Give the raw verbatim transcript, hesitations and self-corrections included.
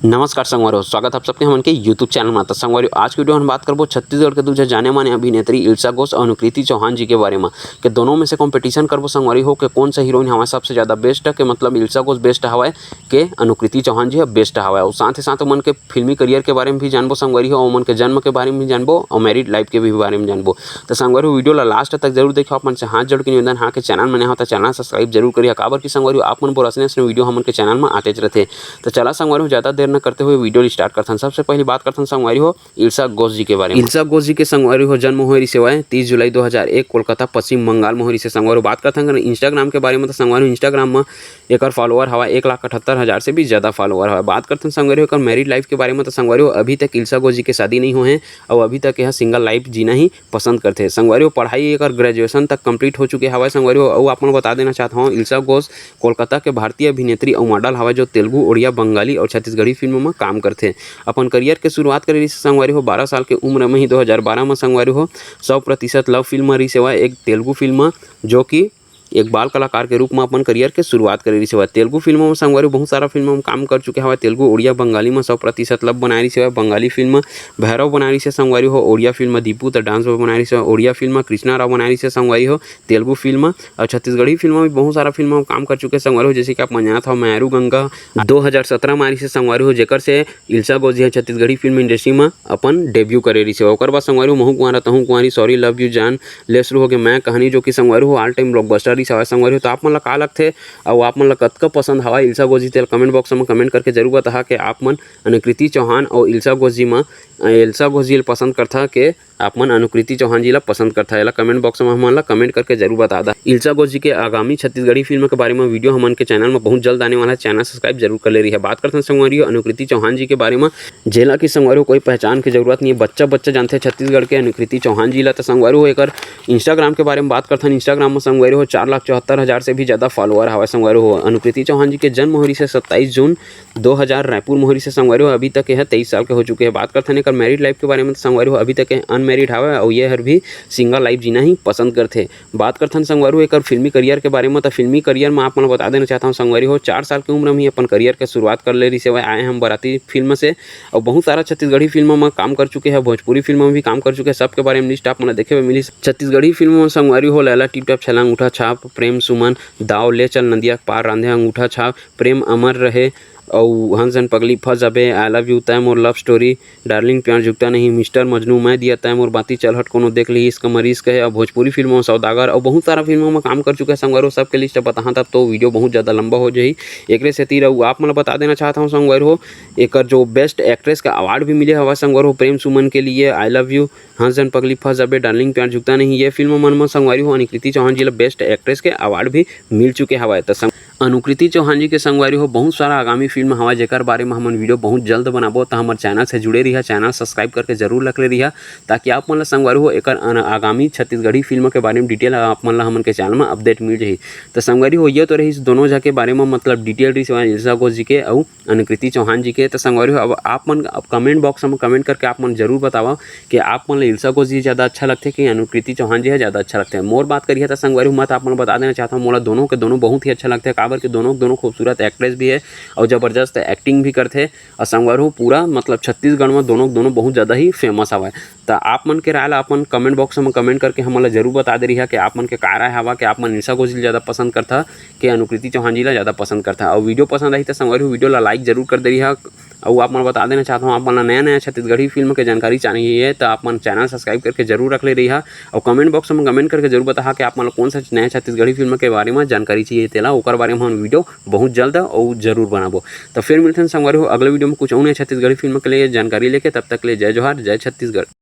नमस्कार संगवारी हो, स्वागत आप सबके हमन के YouTube चैनल में। तो संगवारी हो, आज के वीडियो में बात करबो छत्तीसगढ़ के दू झन जाने माने अभिनेत्री इल्सा घोष और अनुकृति चौहान जी के बारे में, कि दोनों में से कंपटीशन करबो संगवारी हो, कि कौन सा हीरोइन हवा सबसे ज़्यादा बेस्ट है, कि मतलब इल्सा घोष बेस्ट हवा है, के अनुकृति चौहान जी ह बेस्ट हवा है। और साथ ही साथ ओमन के फिल्मी करियर के बारे में भी जानबो संगवारी हो, ओमन के जन्म के बारे में भी जानबो और मैरिड लाइफ के भी बारे में जानबो। तो संगवारी हो, वीडियो ला लास्ट तक जरूर देखो। आप मन से हाथ जोड़ के निवेदन हा, के चैनल में नया हो तो चैनल सब्सक्राइब जरूर करिए, काबर कि संगवारी हो, आप मन बोर असने असने वीडियो हमन के चैनल में आतेच रथे। तो चला संगवारी हो, ज़्यादा देर न करते हुए वीडियो स्टार्ट करथन। सबसे पहली बात करथन संगवारी हो इल्सा घोष जी के बारे में। इल्सा घोष जी के संगवारी हो जन्म होए रिसे हवय तीस जुलाई दो हज़ार एक, कोलकाता, पश्चिम बंगाल में होए रिसे संगवारी हो। बात करथन अगर Instagram के बारे में, तो संगवारी हो Instagram में एकर फॉलोअर हवा एक लाख अठहत्तर हज़ार से भी ज़्यादा फॉलोअर हवा। बात करथन संगवारी हो एकर मैरिड लाइफ के बारे में, तो संगवारी हो अभी तक इल्सा घोष जी के शादी नहीं होए हे और अभी तक यह सिंगल लाइफ जीना ही पसंद करथे। संगवारी हो पढ़ाई एकर ग्रेजुएशन तक कंप्लीट हो चुके हवय संगवारी हो। अउ आप मन बता देना चाहत हवं, इल्सा घोष कोलकाता के भारतीय अभिनेत्री अउ मॉडल हवय, जो तेलुगु, ओड़िया, बंगाली अउ छत्तीसगढ़ी फिल्म म काम करथे। अपन करियर के शुरुआत करे रिहिस संगवारी हो बारह साल के उम्र में ही दो हज़ार बारह में संगवारी हो सौ प्रतिशत लव फिल्म रिहिस हवय, एक तेलुगु फिल्म, जो कि एक बाल कलाकार के रूप में अपन करियर के शुरुआत करे रिहिस हवय। तेलुगु फिल्म में संगवारी हो बहुत सारा फिल्म में काम कर चुके हवय। तेलुगु, ओड़िया, बंगाली में सौ प्रतिशत लव बनाए रिहिस हवय। बंगाली फिल्म भैरव बनाए रिहिस हे संगवारी हो, Odia film Deepu the dance बनाए रिहिस हवय, ओड़िया फिल्म कृष्णा राव बनाए रिहिस हे संगवारी हो, तेलुगु फिल्म अउ छत्तीसगढ़ी फिल्म में बहुत सारा फिल्म में काम कर चुके हे संगवारी हो, जैसे कि आप मन जानत हव मैरू गंगा दो हज़ार सत्रह में आए रिहिस हे संगवारी हो, जेकर से इल्सा घोष जी ह छत्तीसगढ़ी फिल्म इंडस्ट्री में अपन डेब्यू करे रिहिस हे। ओकर बाद संगवारी हो महू कुंवारा तहू कुंवारी, सॉरी लव यू जान, ले शुरू होगे मैं कहानी, जो कि संगवारी हो ऑल टाइम ब्लॉकबस्टर रिहिस हवय संगवारी हो। तो आप मन ला का लगथे अउ आप मन ला कतका पसंद हवय इल्सा घोष जी, तेला कमेंट बॉक्स में कमेंट करके जरूर बताहा कि आप मन अनुकृति चौहान अउ इल्सा घोष जी में, इल्सा घोष जी ल पसंद करथा के आप मन अनुकृति चौहान जी ला पसंद करथा, एला कमेंट बॉक्स में हमन ला कमेंट करके जरूर बता दा। इल्सा घोष जी के आगामी छत्तीसगढ़ी फिल्म के बारे में वीडियो हमन के चैनल में बहुत जल्द आने वाला है, चैनल सब्सक्राइब जरूर कर ले रहिहा। बात करथन संगवारी हो अनुकृति चौहान जी के बारे में, जेला कि संगवारी हो कोई पहचान के जरूरत नहीं है, बच्चा बच्चा जानथे छत्तीसगढ़ के अनुकृति चौहान जी ला। तो संगवारी हो एकर Instagram के बारे में बात करथन, Instagram में संगवारी हो चार लाख चौहत्तर हज़ार से भी ज़्यादा फॉलोअर हवय संगवारी हो। अनुकृति चौहान जी के जन्म होए रिहिस हे सत्ताईस जून दो हज़ार रायपुर में होए रिहिस हे संगवारी हो, अभी तक यह तेईस साल के हो चुके हे। बात करथन एकर मैरिड लाइफ के बारे में, तो संगवारी हो अभी तक यह अनमैरिड हवय अउ ये हर भी सिंगल लाइफ जीना ही पसंद करथे। बात करथन संगवारी हो एकर फिल्मी करियर के बारे में, तो फिल्मी करियर में आप मन ल बता देना चाहत हवं संगवारी हो, चार साल के उम्र में ही अपन करियर के शुरुआत कर ले रिहिस हवय आए हम बाराती फिल्म से, अउ बहुत सारा छत्तीसगढ़ी फिल्म में काम कर चुके हे, भोजपुरी फिल्म में भी काम कर चुके हे। सबके बारे में लिस्ट आप मन ल देखे बर मिलिस। छत्तीसगढ़ी फिल्म में संगवारी हो लैला टिप टॉप, छलांग उठा छाप, प्रेम सुमन, दाव, ले चल नदिया पार, रांधे अंगूठा छाप, प्रेम अमर रहे, अउ हंस झन पगली, फंस जाबे, आई लव यू, तय मोर लव स्टोरी, डार्लिंग प्यार झुकता नहीं, मिस्टर मजनू, मैं दिया तय मोर बाती, चल हट कोनो देख लिही, इसका मरीज कहे, अउ भोजपुरी फिल्म में सौदागर, अउ बहुत सारा फिल्म में काम कर चुके हे संगवारी हो। सबके लिस्ट बताहा तब तो वीडियो बहुत ज़्यादा लंबा हो जाही। एकरे सेती अउ आप मन ल बता देना चाहत हवं संगवारी हो, एकर जो बेस्ट एक्ट्रेस का अवार्ड भी मिले हवय संगवारी हो प्रेम सुमन के लिए, आई लव यू, हंस झन पगली, फंस जाबे, डार्लिंग प्यार झुकता नहीं, ये फिल्म मन में संगवारी हो अनुकृति चौहान जी ला बेस्ट एक्ट्रेस के अवार्ड भी मिल चुके हवय। त संग अनुकृति चौहान जी के संगवारी हो बहुत सारा आगामी फिल्म हवय, जेकर बारे में हमन वीडियो बहुत जल्द बनाबो। त हमर चैनल से जुड़े रिहा, चैनल सब्सक्राइब करके जरूर रख ले रिहा, ताकि आप मन ला संगवारी हो एकर अन-, आगामी छत्तीसगढ़ी फिल्म के बारे में डिटेल आप मन ला हमन के चैनल में अपडेट मिल जाही। त संगवारी हो ये तो रहिस दोनों झा के बारे में, मतलब डिटेल रहिस इल्सा घोष जी के अउ अनुकृति चौहान जी के। त संगवारी हो अब आप मन अब कमेंट बॉक्स में कमेंट करके आप मन जरूर बतावा कि आप मन ला इल्सा घोष जी ज़्यादा अच्छा लगथे कि अनुकृति चौहान जी ह ज़्यादा अच्छा लगथे। मोर बात करिहा त संगवारी हो, मैं त आप मन बता देना चाहत हवं, मोला दोनों के दोनों बहुत ही अच्छा लगथे, काबर कि दोनों के दोनों खूबसूरत एक्ट्रेस भी हे अउ जबरदस्त एक्टिंग भी करथे। अउ संगवारी हो पूरा मतलब छत्तीसगढ़ में दोनों के दोनों बहुत ज़्यादा ही फेमस हवय। त आप मन के राय ला अपन कमेंट बॉक्स में कमेंट करके हमन ला जरूर बता दे रिहा कि आप मन के का राय हवा कि आप मन इल्सा घोष जी ला ज़्यादा पसंद करथा कि अनुकृति चौहान जी ला ज़्यादा पसंद करथा। अउ वीडियो पसंद आही त संगवारी हो वीडियो ला लाइक जरूर कर दे रिहा। अउ आप मन बता देना चाहत हवं, आप मन ला नया नया छत्तीसगढ़ी फिल्म के जानकारी चाहिए त आप मन चैनल सब्सक्राइब करके जरूर रख ले रिहा। अउ कमेंट बॉक्स में कमेंट करके जरूर बताहा कि आप मन ला कौन सा नया छत्तीसगढ़ी फिल्म के बारे में जानकारी चाहिए तेला, ओकर बारे में हम वीडियो बहुत जल्द अउ जरूर बनाबो। त फिर मिलथन संगवारी हो अगले वीडियो में कुछ अउ नया छत्तीसगढ़ी फिल्म के लिए जानकारी लेके। तब तक के लिए जय जोहार, जय छत्तीसगढ़।